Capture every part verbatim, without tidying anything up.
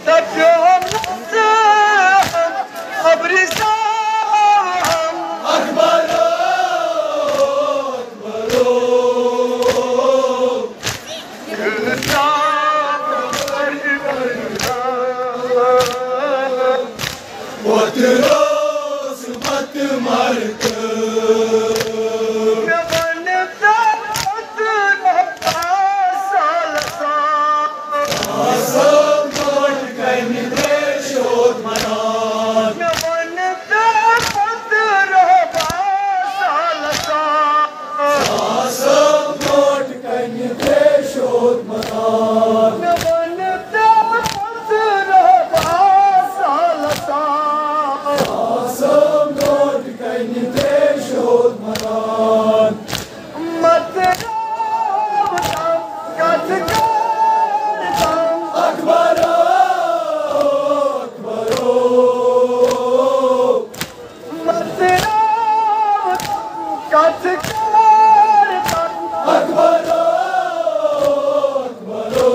دپیوم نہ ژٕ ہم، ابرِ زاو ہم۔ اکبرو، اکبرو۔ کۭژاہ وۄتھ روز مت مر تہٕ۔ مےٚ وَن تہٕ پَتہٕ رۄبَس سالَس۔ آسام برونٛٹھ کَنہِ ترٛیش اوت مَران۔ مےٚ وَن تہٕ پَتہٕ رۄبَس سالَس۔ آسام برونٛٹھ کَنہِ ترٛیش اوت مَران۔ مےٚ وَن تہٕ پَتہٕ رۄبَس سالَس۔ آسام برونٛٹھ کَنہِ ترٛیش اوت مَران۔ مت راو تام، کتھ کر تام۔ اکبرو، اکبرو۔ مت راو تام، کتھ کر تام۔ اکبرو، اکبرو۔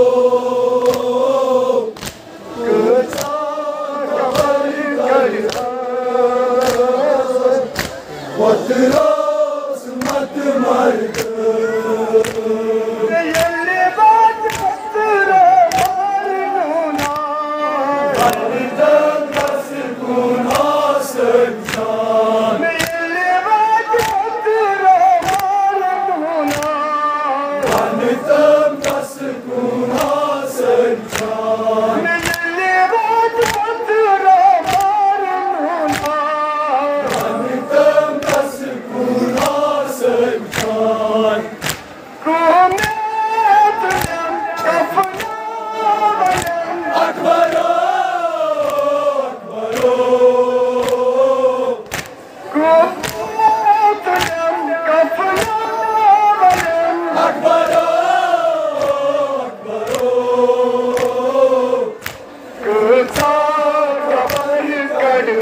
کۭژاہ خبر کَرِ وۄتھ روز مت مر تہٕ۔ ییٚلہِ وۄتھ روز مر نوٗنا۔ وَنہٕ تہٕ تَس کُن آسٲنۍ سان۔ ییٚلہِ وۄتھ روز مر نوٗنا۔ وَنہٕ تہٕ تَس کُن آسٲنۍ سان۔ ییٚلہِ وۄتھ روز مر نوٗنا۔ وَنہٕ تہٕ تَس کُن آسٲنۍ سان۔ کُمید لم کفنا ولم۔ اکبرو، اکبرو۔ کُمید لم کفنا ولم۔ اکبرو، اکبرو۔ کۭژاہ خبر کَرِ